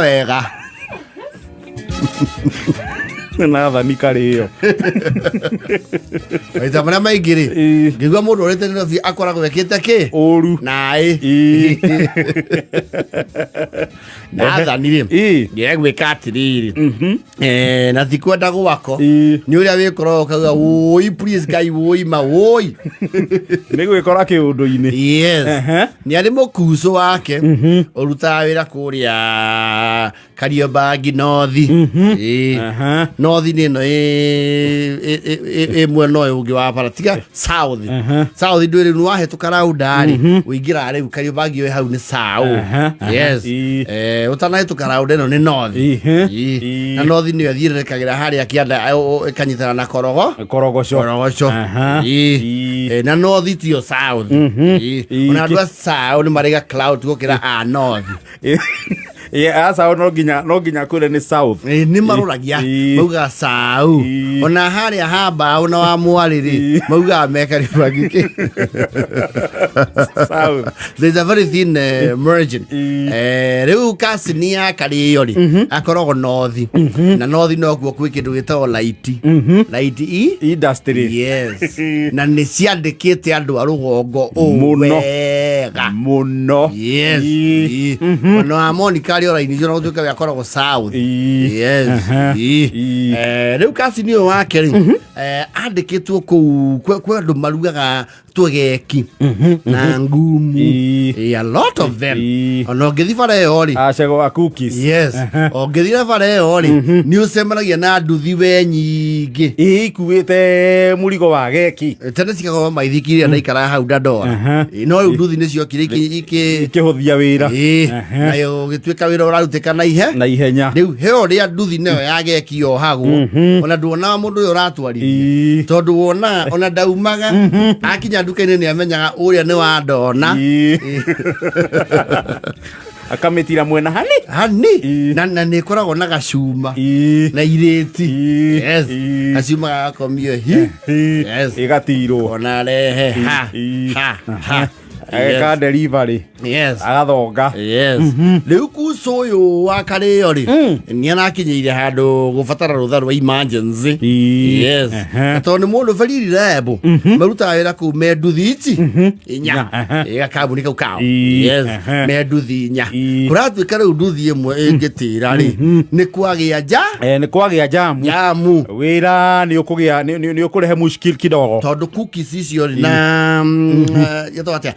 Wega. Na thani karĩo. Maita marĩa maingĩ rĩ, ngĩigua mũndũ ũrĩte Nairobi akoragwo ekĩte kĩ ũru. Naĩ. Nathani rĩ, ngĩgwĩka atĩrĩrĩ, na ti kwenda gwako, nĩ ũrĩa wĩkoragwo ũkauga, "Wũi, please Ngai, wũi ma wũi." Nĩ gwĩkora kĩũndũ-inĩ. Yes. Nĩ arĩ mũkucũ wake ũrutaga wĩra kũrĩa Kariobangi North. Ĩĩ. North nĩ ĩno ĩ mwena ũyũ ũngĩ wa bara, tiga South. South ndwĩ rĩu wahĩtũka raunda rĩ, ũingĩraga rĩu Kariobangi ĩ hau nĩ South. Yes. Ũtanahĩtũka raunda ĩno nĩ North. Ĩĩ. Na North nĩyo ĩthiũrũrũkagĩra harĩa kĩanda, ĩkanyitana na Korogo. Korogoco. Korogoco. Ĩĩ. Na North tiyo South. Ĩĩ. Ona andũ a South nĩ marĩ ga cloud gũkĩra a North. Aca, no nginya kwĩre nĩ South. Ĩĩ, nĩ maroragia. Maugaga sau. Ona harĩa ha mbaũ na wa mwarĩ rĩ, maugaga mekaribagi. South. There's a very thin margin. Rĩu kasini ya karĩo rĩ, akoragwo North, na North nokuo kwĩ kĩndũ gĩtagwo light light i Industry. Yes, na nĩ ciandĩkĩte andũ a rũgongo ũũ Mũno. wega. Mũno. Yes. Ona wa Monica arĩ o raini icio, na gũtuĩka we akoragwo South. Yes. Rĩu kasini ũyũ wake rĩ, andĩkĩtwo kũu kwĩ andũ marugaga twegeki na ngumu. A lot of them. Ona ũngĩthiĩ bara ĩyo rĩ, Acego a cookies. Yes, ũngĩthiĩ bara ĩyo rĩ, nĩ ũcemanagia na nduthi we nyingĩ. Ikuĩte mũrigo wa geki. Tene cigakorwo maithiki iria ndaikaraga hau Dandora. No rĩu nduthi nĩ ciokire iki Ikĩhũthia wĩra. Nayo gĩtuĩka wĩra ũrarutĩka na ihe na ihenya. Rĩu he ũrĩa nduthi nayo ya geki yohagwo, ona nduonaga mũndũ ũyũ ũratwarithia, tondũ wonaga ona ndaumaga akinya nduka-inĩ nĩ amenyaga ũrĩa nĩ wa ndona. Akamĩtira mwena hani. Hani. Na nĩ ĩkoragwo na gacuma na irĩti. Yes. Gacuma gagakomio hi. Yes. Ĩgatirwo. Ona rehe ha ha ha. Ageka delivery. Yes. Agathonga. Yes. Rĩu kucu ũyũ wa karĩo rĩ, nĩ arakinyĩire handũ gũbatara rũtha rwa emergency. Yes. Na tondũ nĩ mũndũ very reliable, marutaga wĩra kũu me nduthi ici inya. Ĩ, gakambuni kau kao. Yes. Me nduthi inya. Kũratuĩka rĩu nduthi ĩmwe ĩngĩtĩra rĩ, nĩ kwagĩa nja. Nĩ kwagĩa jamu. Jamu. Wĩra nĩ ũkũgĩa nĩ ũkũrehe mushkil kidogo. Tondũ cookies icio rĩ, na gĩtagwo atĩa?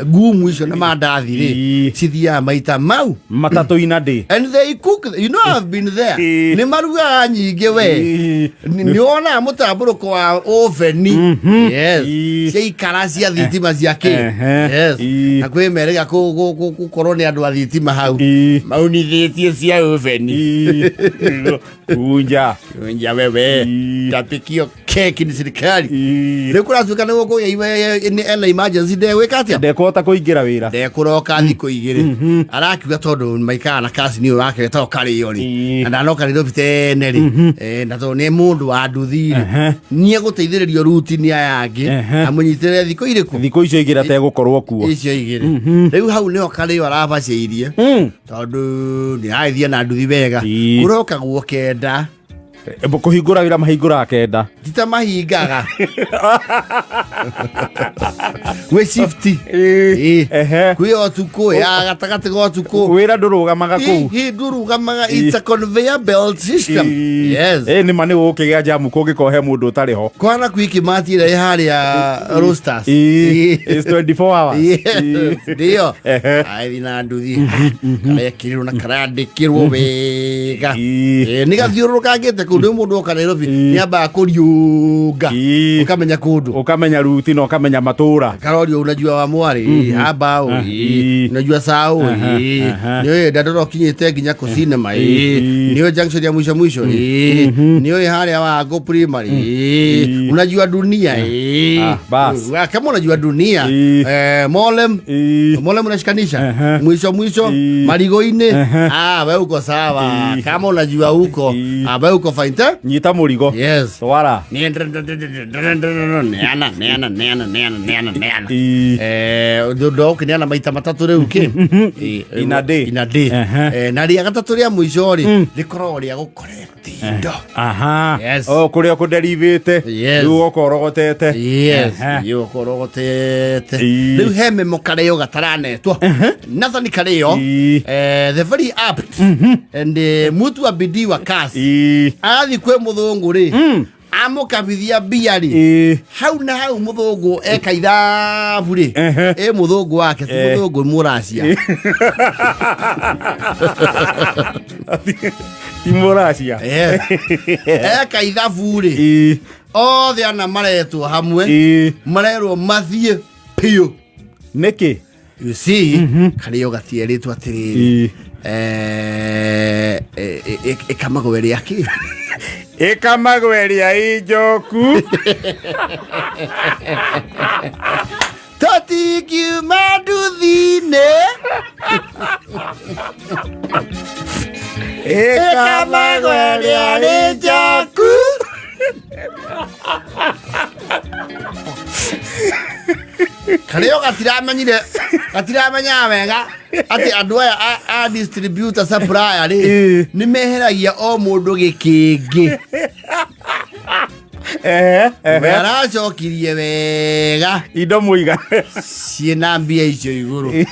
Ngumu icio na mandathi rĩ, cithiaga maita mau matatũ ina ndĩ. And they cook, you know, I've been there. Nĩ marugaga nyingĩ we. Nĩ wonaga mũtambũrũko wa oveni. Yes. Ciaikara cia thitima cia kĩ. Yes. Na kwĩ merĩga gũkorwo nĩ andũ a thitima hau maunithĩtie cia oveni. Kunja. Kunja wewe. Tapikio keki ni serikali. Rĩu kũratuĩka nĩ gũkũgĩa ena emergency, ndegwĩka atĩa? Ndekũhota kũingĩra wĩra. Ndekũroka thikũ 2. Arakiuga tondũ maikaraga na kasini ũyũ wake wetagwo karĩo rĩ, na ndanoka Nairobi tene rĩ, na tondũ nĩ mũndũ wa nduthi rĩ, nĩ egũteithĩrĩrio ruti nĩ aya angĩ, amũnyitĩrĩre thikũ irĩkũ? Thikũ icio igĩrĩ ategũkorwo kuo. Icio igĩrĩ. Rĩu hau nĩho karĩo arabacĩirie, tondũ nĩ aragĩthiĩ na nduthi wega. Kũrokagwo 9. Kũhingũra wĩra mahingũraga 9. Tita mahingaga gwĩ shift. Ĩ. Kwĩ ũtukũ ya gatagatĩ ga ũtukũ. Wĩra ndũrũgamaga kũu. Hi ndũrũgamaga, it's a conveyor belt system. Yes. Nĩ ma nĩ gũkĩgĩa jamu kũngĩkorwo he mũndũ ũtarĩ ho. Kwana kwiki mati ĩrĩa ĩ harĩa Roasters. It's 24 hours. Yes, ndio aithi na nduthi karekĩrĩrwo na karandĩkĩrwo wega. Nĩ gathiũrũrũkangĩte kũu nĩ mũndũ oka Nairobi nĩ ambaga kũriũnga, ũkamenya kũndũ. Ũkamenya ruti na ũkamenya matũra. Karorio, unajua wa mwari hambao, unajua sao, nĩũĩ ndandora ũkinyĩte nginya kũ cinema, nĩũĩ junction ya mwisho mwisho, nĩũĩ harĩa wa primary, unajua dunia. Ah, bas. Kama unajua dunia, Molem Molem unashikanisha mwisho mwisho marigo-inĩ, ah, we uko sawa. Kama unajua huko, ah, we uko fine. point, eh? Nyita mũrigo. Yes. Twara. Neana, neana, neana, neana, neana, neana. Ii. Ũndũ wa gũkĩneana maita matatũ rĩu kĩ. In a day. In a day. Ehe. Na rĩa gatatũ rĩa mũico rĩ, rĩkoragwo rĩa gũcorrect indo. Aha. Yes. O kũrĩa kũnderivĩte. Yes. Rĩu ũgoka ũrogotete. Yes. Ehe. Yũkorogotete. Ii. Rĩu he memo karĩo gataranetwo. Nathan Karĩo. Ii. The very apt and mutu wa bidii wa kasi. Ii. Arathiĩ kwĩ mũthũngũ rĩ, amũkabithia mbia rĩ, Ii. hau na hau mũthũngũ eka ithabu rĩ, Ehe. ĩ mũthũngũ wake ti Eh. mũthũngũ mũracia. Ti mũracia. Yes. Eka ithabu rĩ, Ii. othe ana maretwo hamwe, Ii. marerwo mathiĩ piũ. Nĩkĩ? You see, karĩo gatierĩtwo atĩrĩrĩ, Ii. ĩkamagweria kĩ. Ĩkamagweria injoku. Tũtingiuma nduthi-inĩ. Ĩkamagweria rĩ njoku. Karĩo gatiramenyire, gatiramenyaga wega atĩ andũ aya a distributor supplier rĩ, Ĩ. nĩ meheragia o mũndũ gĩkĩngĩ. Ehe, We ehe. aracokirie wega Indo mũigana. ciĩna mbia icio igũrũ.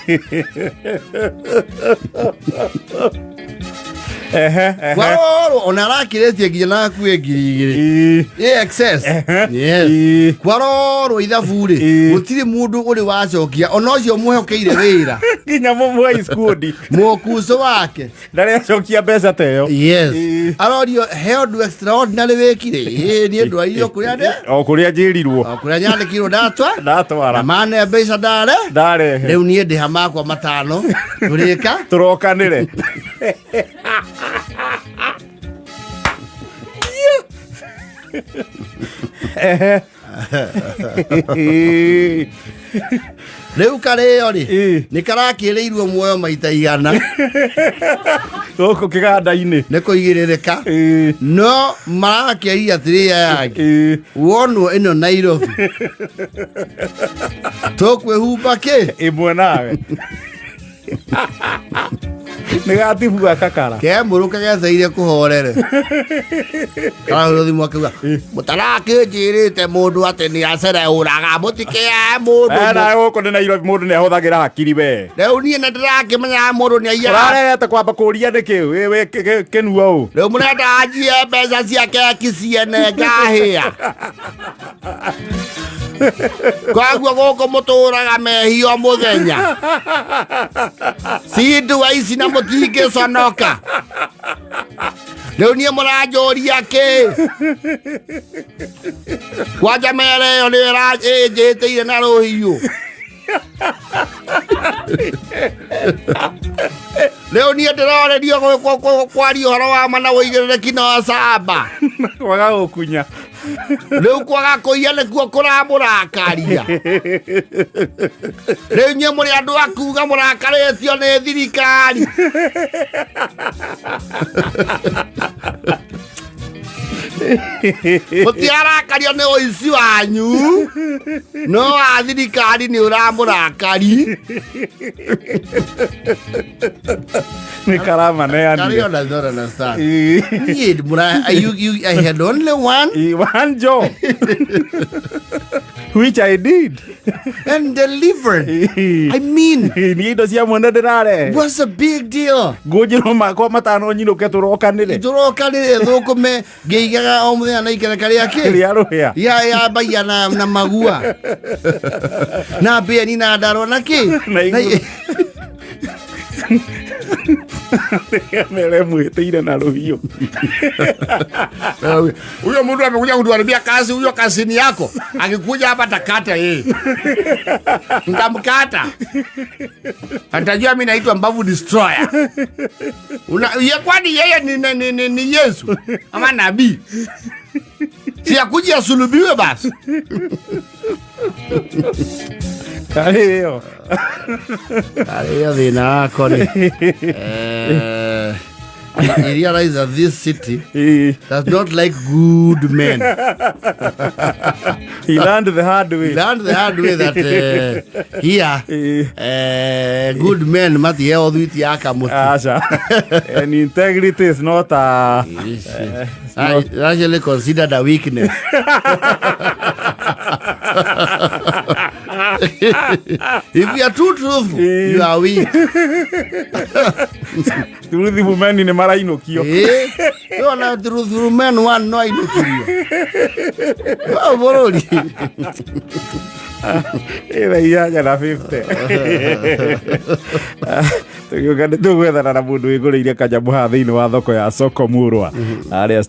Ehe, ehe. Kwarorwo ona arakĩrĩtie nginya na hakuhĩ 2,000. Ii. Ĩ excess. Ehe. Yes. Ii. Kwarorwo ithabu rĩ, Ĩ. gũtirĩ mũndũ ũrĩ wacokia ona ũcio mwĩhokeire wĩra, Nginya mũmwe iskundi. mũkucũ wake. Ndarĩ acokia mbeca ta ĩyo. Yes. Ĩ. Arorio he ũndũ extraordinary wĩkire. Ĩ niĩ ndwarirwo kũrĩa ndĩ, O kũrĩa njĩrirwo. o kũrĩa nyandĩkirwo ndatwa, na Ndatwara. mane mbeca ndare. Ndarehe. Rĩu niĩ ndĩha makwa matano tũrĩka. Tũrokanĩre. Ehe. Rĩu karĩo rĩ, Ĩ. nĩ karakĩrĩirwo muoyo maita 100. Gũkũ kĩganda-inĩ. Nĩ kũigĩrĩrĩka. Ĩ. No marakĩaria atĩrĩ aya angĩ, Ĩ. wonwo ĩno Nairobi tũkwĩhumba kĩ. Ĩmwe nawe. Nĩ gatibua kakara. Kemũrũ kagetheire kũhorere, karahũrwo thimũ akiuga mũtarakĩnjĩrĩte mũndũ atĩ nĩ acereũraga mũtikĩae mũndũ. Na gũkũ nĩ Nairobi mũndũ nĩ ahũthagĩra hakiri we. Rĩu niĩ nĩ ndĩrakĩmenyaga mũndũ nĩ aiyaga. Ũrarehete kwamba kũria nĩkĩ wĩ kĩnua ũũ. Rĩu mũrenda anjie mbeca ciake akiciene ngahĩa. Koguo gũkũ mũtũraga mehia o mũthenya, cindua ici, na mũtingĩconoka. Rĩu niĩ mũranjũria kĩ? Kwanja mere ĩyo nĩyo ĩnjĩtĩire na rũhiũ. Rĩu niĩ ndĩrorerio kwaria ũhoro wa ma na ũigĩrĩrĩki na wa camba. Kwaga gũkunya. Rĩu kwaga kũiya nĩkuo kũramũrakaria. Rĩu inyuĩ mũrĩ andũ a kuga mũrakarĩtio nĩ thirikari. Mũtiarakario nĩ ũici wanyu, no wa thirikari nĩ ũramũrakari. Nĩ karamaneanire. Karĩo does not understand. Niĩ I had only one One job which I did and delivered. I mean, Niĩ indo cia mwene ndĩrarehe. What's the big deal? Ngũnjĩrwo makwa matano nyinũke tũrokanĩre. Tũrokanĩre thũkũme ngĩigaga o mũthenya na ikereka rĩa kĩ? Rĩa rũhĩa. Ya mbaiya na magua na mbĩani na ndarwa na kĩ. Na igũrũ. Mere mwĩtĩire na rũhiũ. Huyo mtu amekuja kutuharibia kazi. Huyo kazini yako akikuja hapa takata yeye, nitamkata, atajua mimi naitwa Mbavu Destroyer. Ye kwani yeye ni Yesu ama nabii? Si akuja asulubiwe basi. Karĩ ĩyo. Arĩa thĩna wako rĩ, He realized that this city does not like good men. He learned the hard way. He learned the hard way that here good men matiheo thwiti ya kamuti. Aca. And integrity is not a It's actually considered a weakness. If you are too truthful, you are weak. Truthful men nĩ marainũkio. Ona truthful men one no ainũkirio. Wa bũrũri. Ĩthaa 8:50. Tũgĩũka nĩ tũgwethana na mũndũ wĩgũrĩire kanyamũ haha thĩinĩ wa thoko ya Soko Murwa harĩa.